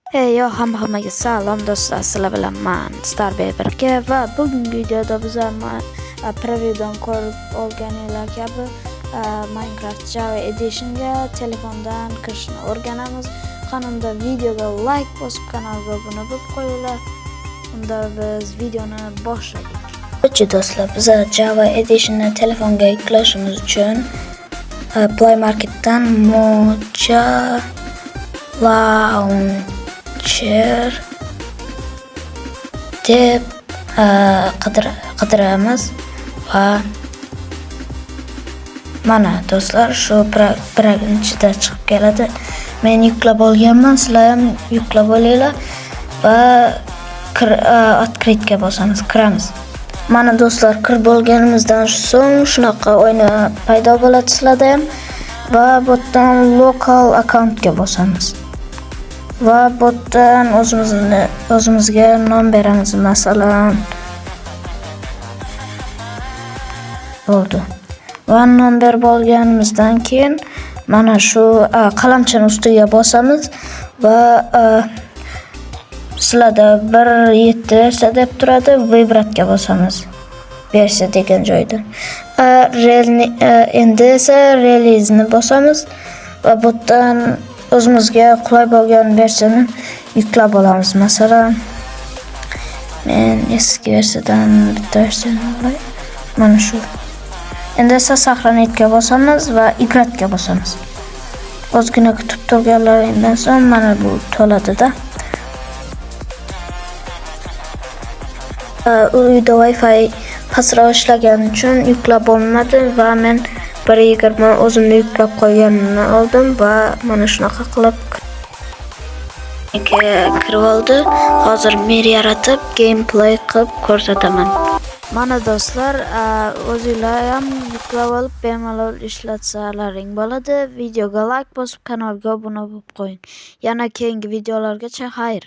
Hey yo, hammaga salom do'stlar, sizlar bilan man Starbay birga va bugungi videoda biz previewdan ko'rib olganinglar kabi Minecraft Java Editionga telefondan kirishni o'rganamiz. Qani unda videoga like bosib, kanalga obuna bo'lib qo'yinglar. Unda biz videoni boshladik. Короче, do'stlar, biz Java Editionni telefonga yuklashimiz uchun Play Marketdan Moja Launcher deb qidiramiz va mana, do'stlar, shu birinchida chiqib keladi. Men yuklab olganman, sizlar ham yuklab olinglar va открыть ga bosamiz, kiramiz. Mana, do'stlar, kirib bo'lganimizdan so'ng shunaqa oyna paydo bo'ladi sizlarda ham va bu yerdan local accountga bosamiz. Va bu yerdan o'zimizni o'zimizga nom beramiz, masalan, bo'ldi. Va nom berib olganimizdan keyin mana shu qalamchani ustiga bosamiz va sizlarda 1.7 versiya deb turadi, выбрать ga bosamiz. Versiya degan joyda. Endi esa release'ni bosamiz va bu yerdan o'zimizga qulay bo'lgan versiyani yuklab olamiz. Masalan, men eski versiyadan bitta versiyani olay. Mana shu. Endi esa сохранить ga bosamiz va играть ga bosamiz. Ozgina kutib turganlaringdan so'ng mana bu to'ladida. Uyda Wi-Fi pastroq ishlagani uchun yuklab bo'lmadi va men 1.20 o'zimni yuklab qo'yganimni oldim va mana shunaqa qilib kirib oldi. Hozir мир yaratib, gameplay qilib ko'rsataman. Mana, do'stlar, o'zinglar ham yuklab olib bemalol ishlatsalaring bo'ladi. Videoga like bosib, kanalga obuna bo'lib qo'ying. Yana keyingi videolargacha xayr.